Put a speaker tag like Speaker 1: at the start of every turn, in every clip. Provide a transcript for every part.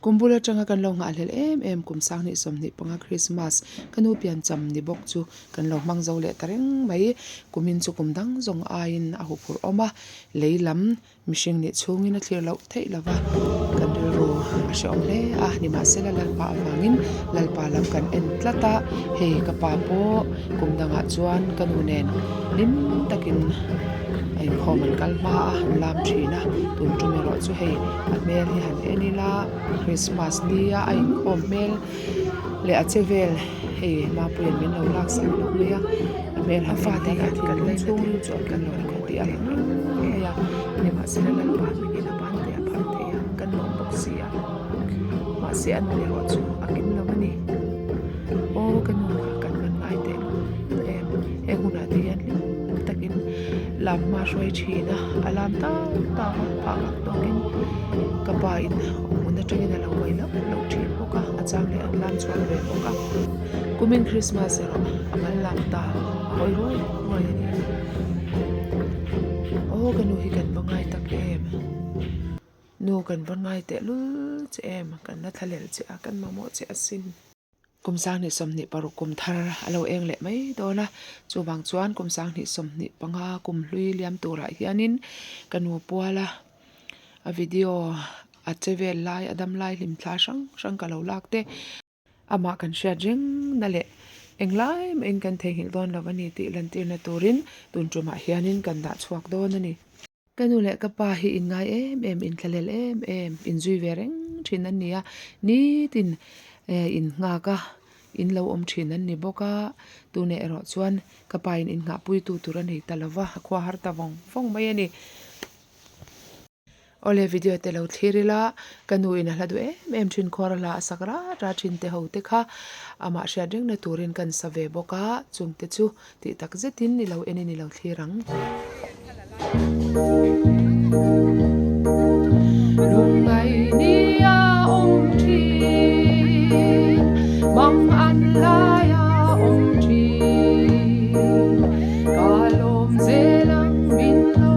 Speaker 1: Kum bul atanga kan lo nghahhlelh em em kum sanghnih 25 Krismas ka nu piancham ni bawk chu kan lo hmang zo leh ta reng mai. Kumin chu kum dang zawng aiin a huphurh awm a, lei lam Mihring nih chhungin a thlir loh theih lo va, kan rilru a hrehawm hle a, nimahsela Lalpa avangin Lalpa lam kan en tlat a, hei ka pa pawh kum dangah chuan ka nu nen hlim takin a inkhawm an kal hma a, an lam thin a, tun tum erawh chu hei a hmel hi han en ila Christmas nia a inkhawm hmel leh a che vel hei Mapuia'n min lo laksak hlauh mai a, a hmel han en hian a thinlung chhungril chu a kim lo ang tih a lang reng mai a, nimahsela Lalpa hmingin a ban te a phar thei a, kan lawm bawk si a, mahse a nun erawh chu a kim lo a ni. Aw ka nu kha kan man ngai teh lul em, heng hunah te hian hlim takin lam hma hruai thin a, a lam tau tau a, phah ngak tawkin ka pa in awmhmun atangin a lo uai loh loh thin bawk a, a chang leh an lam chhuak ve bawk a. Kumin Christmas erawh a mal lam ta a hawi ruai ruai a ni. Aw ka nu hi kan va ngai tak em? Nu kan va ngai tehlul che em? Kan la thlalel che a, kan mamawh che asin. Kum 2026 kum thar a lo eng leh mai dawn a, chuvang chuan kum 2025 kum hlui liam turah hianin ka nu puala a video a che vel lai a dam lai hlim thla hrang hrang ka lo lak te. Amah kan hriat reng na leh englai mahin kan theihnghilh dawn lo a ni tih lantirna turin tun tumah hianin kan dah chhuak dawn a ni. Ka nu leh ka pa hi inngai em em, inthlahlel em em, inzui ve reng thin an ni a, nitin innghak a, in lo awm thin an ni bawk a, tunah erawh chuan ka pa in innghahpuitu tur a nei ta lo va, a khua har ta vawng vawng mai a ni. Awle video te lo thlir ila ka nu in a hla duh em em thin khuar a hla a sak rat rat thin te ho te kha amah hriat reng na turin kan sa ve bawk a chung te chu tih tak zet in i lo en in i lo thlir ang. Lungngaih ni a awm thin, mang an lai a awm thin, ka lawm zel ang min lo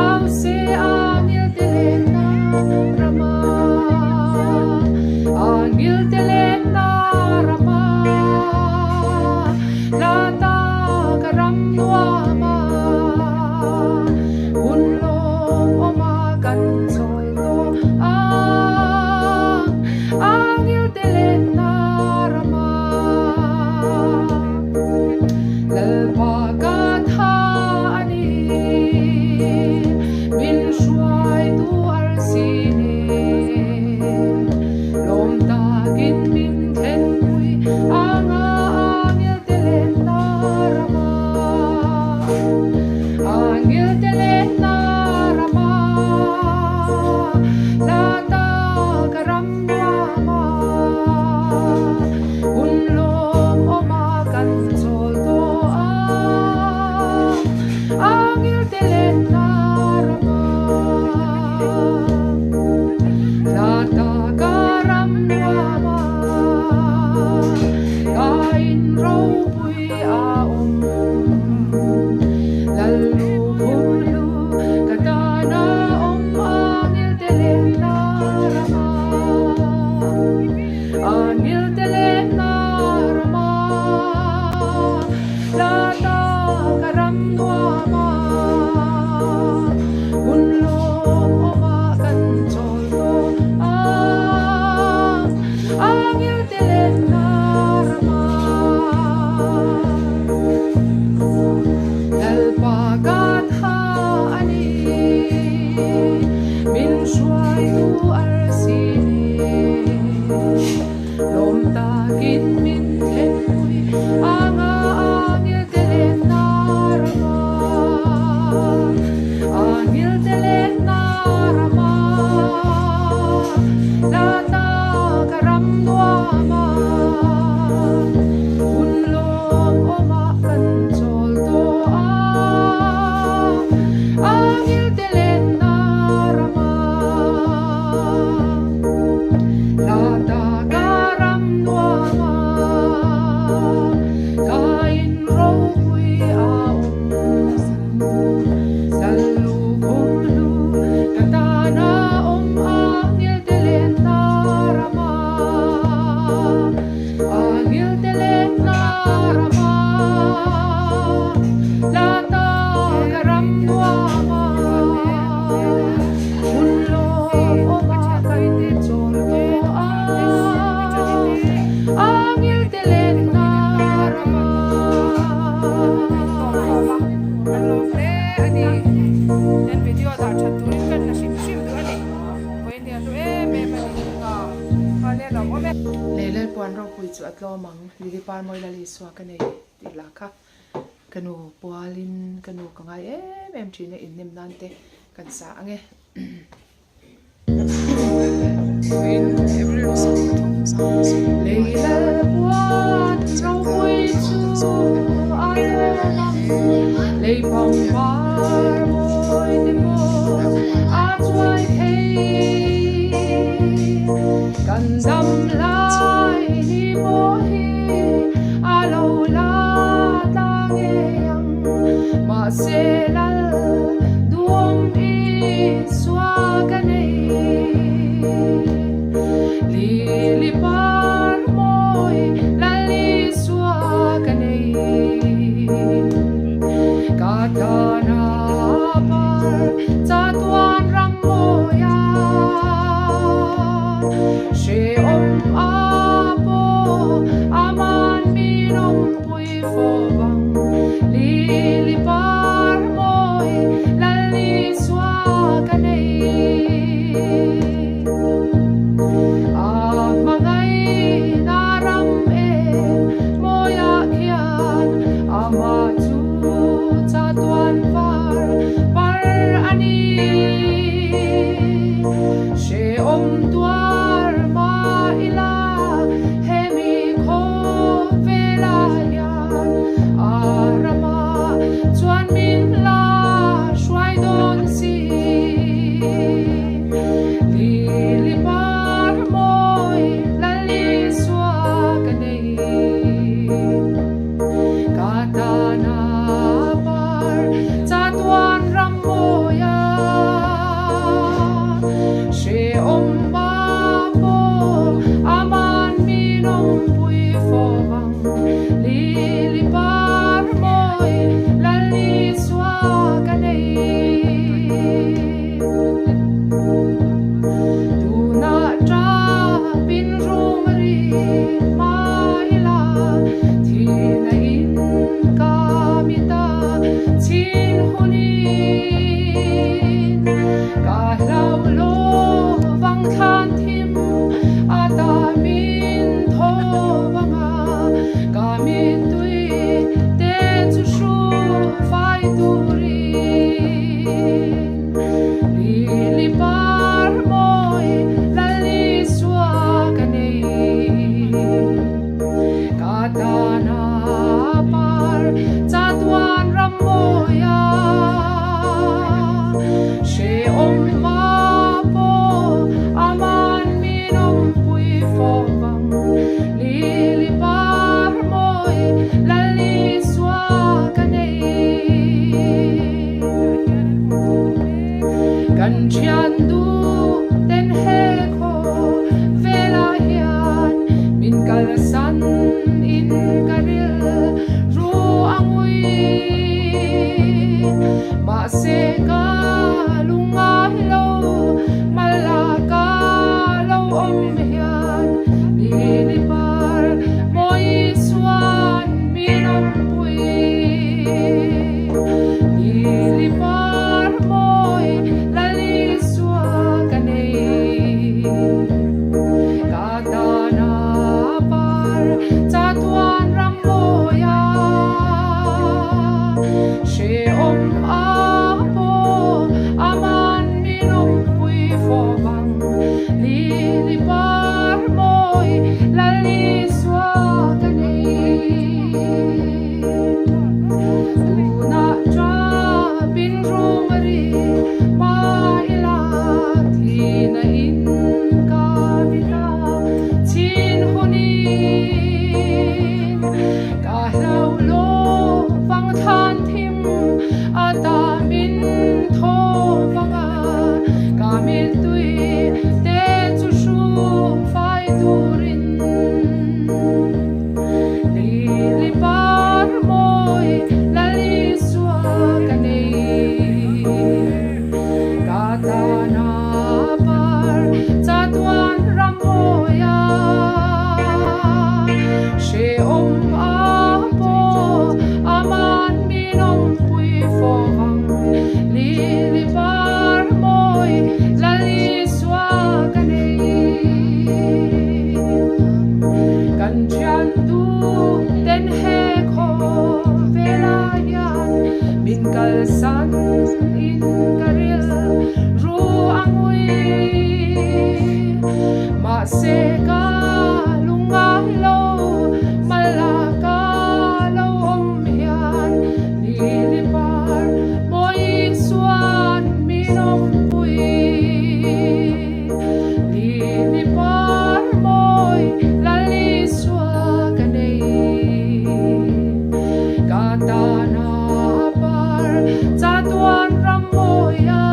Speaker 1: au se a ngil te len na rama, a ngil te len na rama, hla ta ka ram nuam a, hun lawm awm a kan chawi tawh e lawmawm e. Lei Lalpuan ropui chu a tlawm ang, Lili Parmawi Lal Isua ka nei tih lah kha ka nu pualin ka nu ka ngai em em thin a inhnem nan te kan sa ang e. Lei Lalpuan ropui chu a tlawm ang, lei pangpar mawi te pawh a chuai thei. Kan dam lai ni pawh hi a lo la tla ngei ang, mahse lal duhawm Isua ka nei. Lili par mawi Lal Isua ka nei, ka tana. Mahse ka lungngai lo, mala ka lo awm hian Lili par mawi Isua'n min awmpui. Lili par mawi Lal Isua ka nei. Ka tana par chatuan ram mawia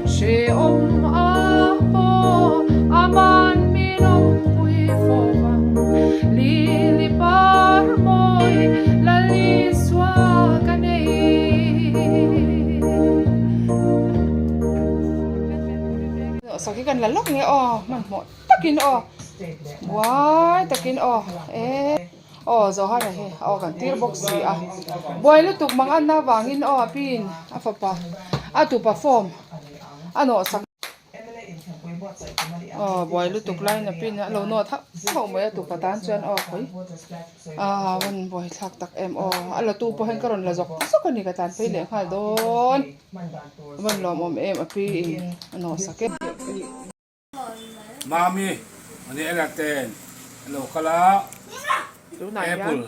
Speaker 1: hrehawm a pawh aman min awmpui fawvang Lili par mawi Lal Isua ka nei. Sakhi kan la lawk nge aw hmanhmawh takin aw buai takin aw e aw Johana hi aw kan tir bawk si a buai lutuk mang anna avangin aw a pin a fapa a tupa form a nawh sak aw buai lutuk laiin a pin a lo nawh thauh thauh mai a tupa tan chuan aw khawi a van buai thlak tak em aw a la tu pawh hian ka rawn la zawk zawk a ni ka tlan phei leh nghal dawn a van lawmawm em a pi in a nawh sak em.
Speaker 2: Mami ani ela ten a lo kal a apple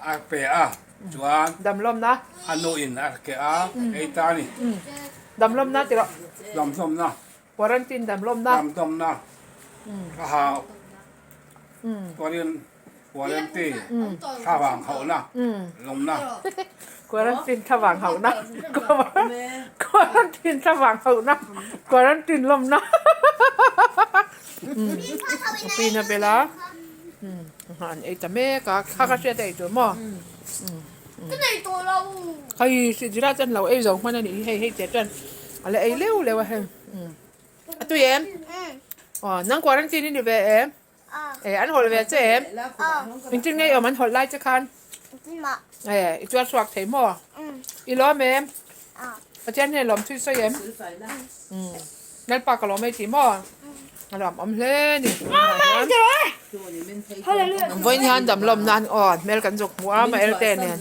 Speaker 2: a pe a chuan
Speaker 1: Damlawmna
Speaker 2: a nu in a ke a ei ta a ni.
Speaker 1: Damlawmna ti rawh.
Speaker 2: Damlawmna.
Speaker 1: Quarantine damlawmna.
Speaker 2: Damlawmna a hau quarantine thlavang hauhna lawmna.
Speaker 1: Quarantine thlavang hauhna Quarantine thlavang hauhna Quarantine lawmna Pina bela an ei ta mek a kha ka hriat a ei tur maw hei zira chuan lo ei zo hman a nih hi hei hei che chuan a la ei leuh leuh a hei a tui em aw nang quarantine i ni ve em E an hawlh ve che em? Engtin nge i awm an hawlh lai che khan? E i chuan chhuak thei maw? I lawm em? Pathian hian lawm thui sawi em? Lalpa ka lawm ei tih maw? A lawm awm hle ni. Vawiin hian damlawm nan aw hmel kan zuk hmuh a ma elte nen.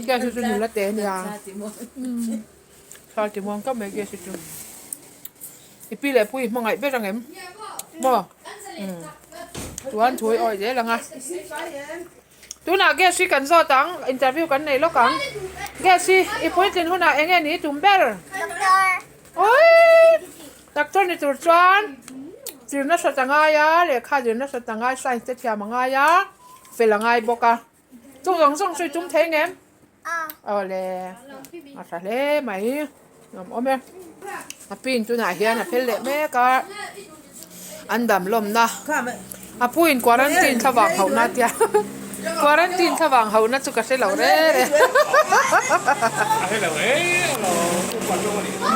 Speaker 1: Gas hi chu nula te ania thla ti muang tawp mai gas hi chu i pi leh pu i hmangaih ber ang em maw chuan thu i awih zel ang a tunah gas hi kan zawt ang interview kan nei lawk ang gas hi i puitlin hunah eng nge ni i tum ber awii. Doctor ni tur chuan zir nasat a ngai a, lehkha zir nasat a ngai, science te thiam a ngai a, fel a ngai bawk a. Chung zawng zawng chu i tum thei ngem? Awle, a tha hle mai, nuam awm e. A pin tunah hian a fel leh mek a, an dam lawmna. A pu in quarantine thlavang hauhna a tia, quarantine thlavang hauhna chu ka hre lo re re.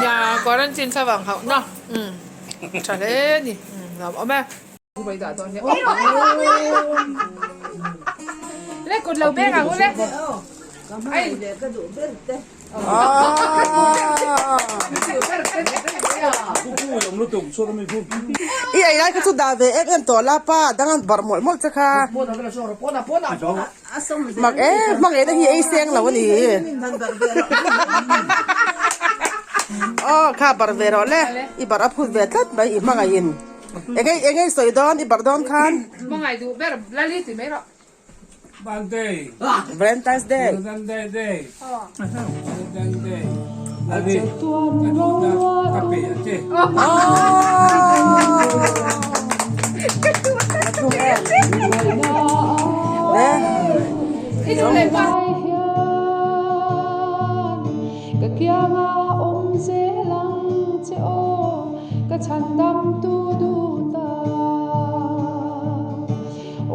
Speaker 1: Nia quarantine thlavang hauhna umm tha hle a ni nuam awm e. Le kut lo beng ang u le. Ai.
Speaker 3: I ei lai kha chu dah ve em em tawh la pa dang an barh mawlh mawlh che kha mak em hmang eh te hi ei seng lo a ni aw kha barh ve rawh le i barh a phut ve tlat mai i hmangaih in eng eng ei sawi dawn i barh dawn khan.
Speaker 1: Hmangaih duh ber Lali ti mai rawh.
Speaker 3: Valentine's Day.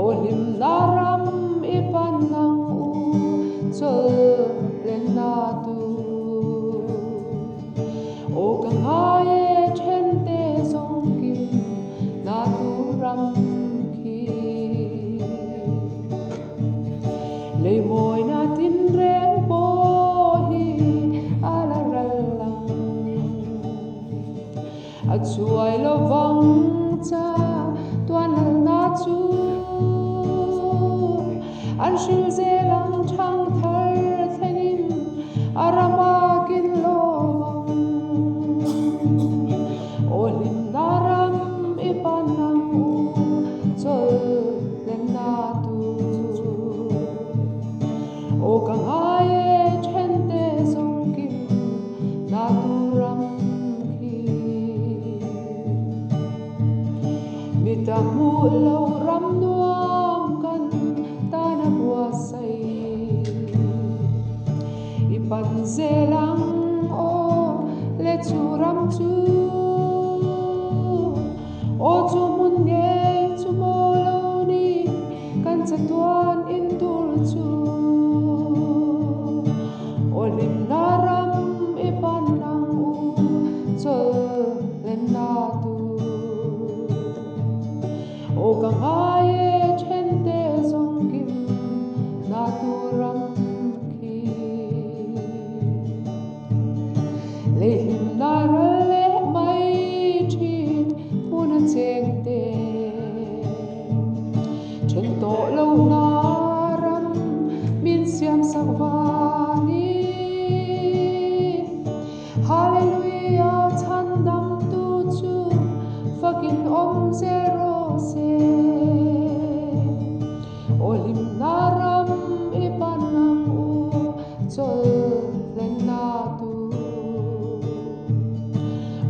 Speaker 1: Aw hlimna ram i pan ang u chawlhlenna tur. Aw ka ngai e thente zawng kim. hril zel ang thang thar thlengin a rama kin lawm ang. Aw hlimna ram i pan ang u chawl hlenna tur. Aw ka ngai e thente zawng kim na tur ram khi. Mi ta hmuh lo ram nuam kan tan a buatsaih. I pan zel ang aw le chu ram chu. Aw chu hmun ngei chu maw lo ni kan chatuan in tur chu. Aw hlimna ram i pan ang u chawl hlenna tur. Aw ka ngai e thente zawng kim na tur ram khi. Lei hlimna ral leh mai thin hmun a cheng te. Then tawh lo na ram min siam sak vangin. Hallelujah chhandamtu chu fakin awm zel rawh se. Aw hlimna ram i pan ang u chawl hlenna tur.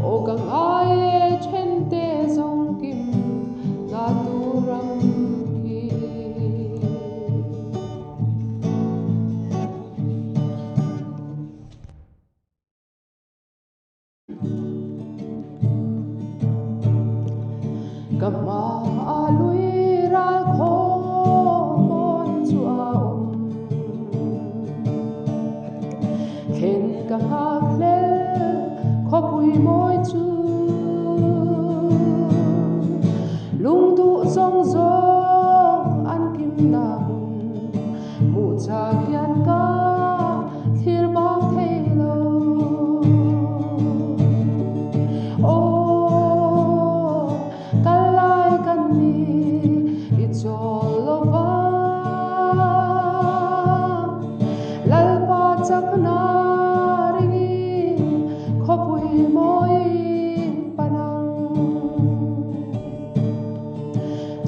Speaker 1: Aw ka ngai e thente zawng kim na tur ram khi. Ka hma a lui ral khaw mawi chu a awm. Thlen ka nghak hlel khawpui mawi chu. Lungduh zawng zawng an kimna hmun. Hmuh chak hian ka thlir bang thei lo. Aw, kal lai kan ni i chawl lo va. Lalpa chakna ringin khawpui mawi pan ang.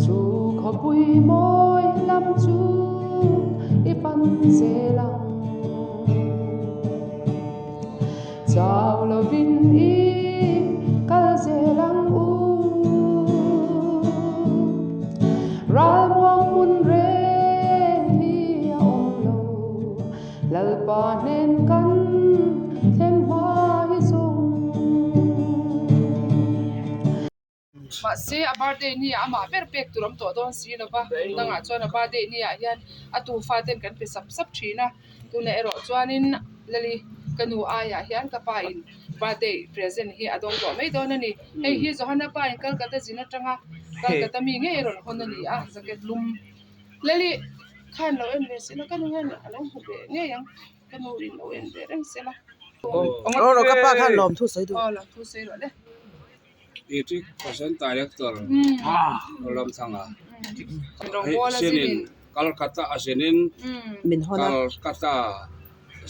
Speaker 1: Chu khawpui mawi lam chu i pan zel ang. Chau lovin i kal zel ang u. Ral muang hmun reng hi a awm lo. Lalpa hnen kan thlen hma hi zawng. Mahse, a birthday ni ah amah ber pek tur awm tawh dawn si lo va, kum dangah chuan a birthday ni ah hian a tu faten kan pe sap sap thin a, tunah erawh chuanin Lali ka nu aiah hian ka pa in birthday present hi a dawng tawh mai dawn a ni. Hei hi Johana pa in Calcutta zin atanga Calcutta mi ngei a rawn hawn a ni a, jacket lum Lali khan lo en ve se la ka nu hian a lo hmu ve ngei ang. Ka nu in lo en ve reng se la.
Speaker 3: Aw rawh ka pa khan lawmthu sawi duh.
Speaker 1: Aw lawmthu sawi rawh le.
Speaker 2: District Assistant Director Ramthanga sinin Calcutta a sinin Calcutta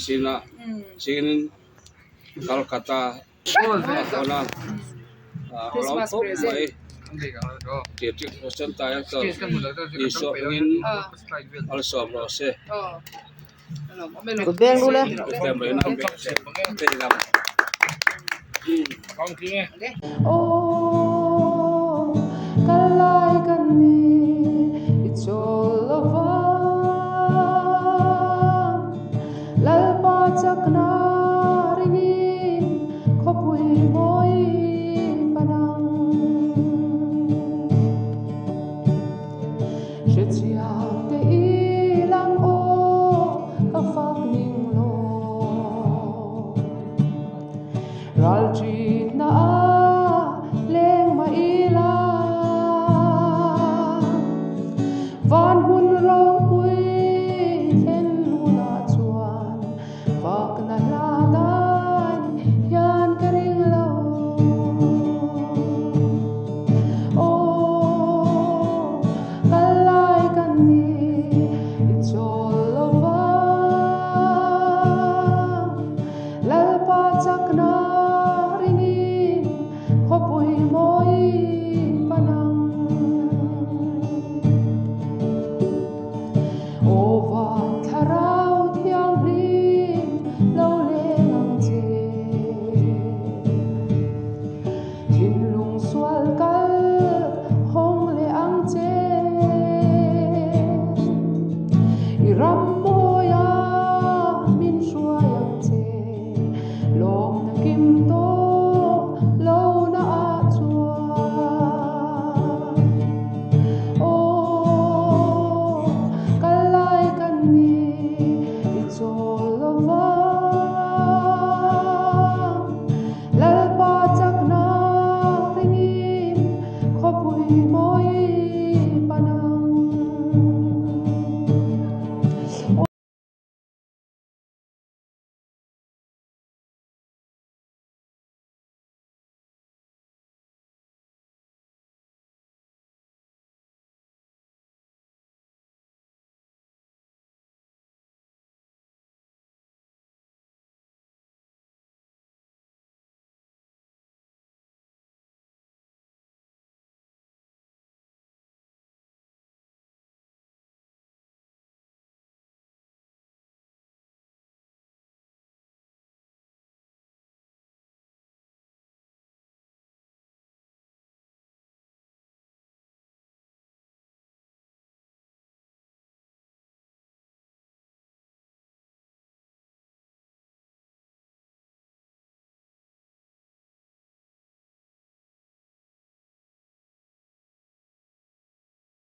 Speaker 2: sina sinin Calcutta a hawn a a lawm khawp mai District Assistant Director Isua hmingin malsawm rawh se.
Speaker 3: Kut veng lu le.
Speaker 1: Aw, kal lai kan ni.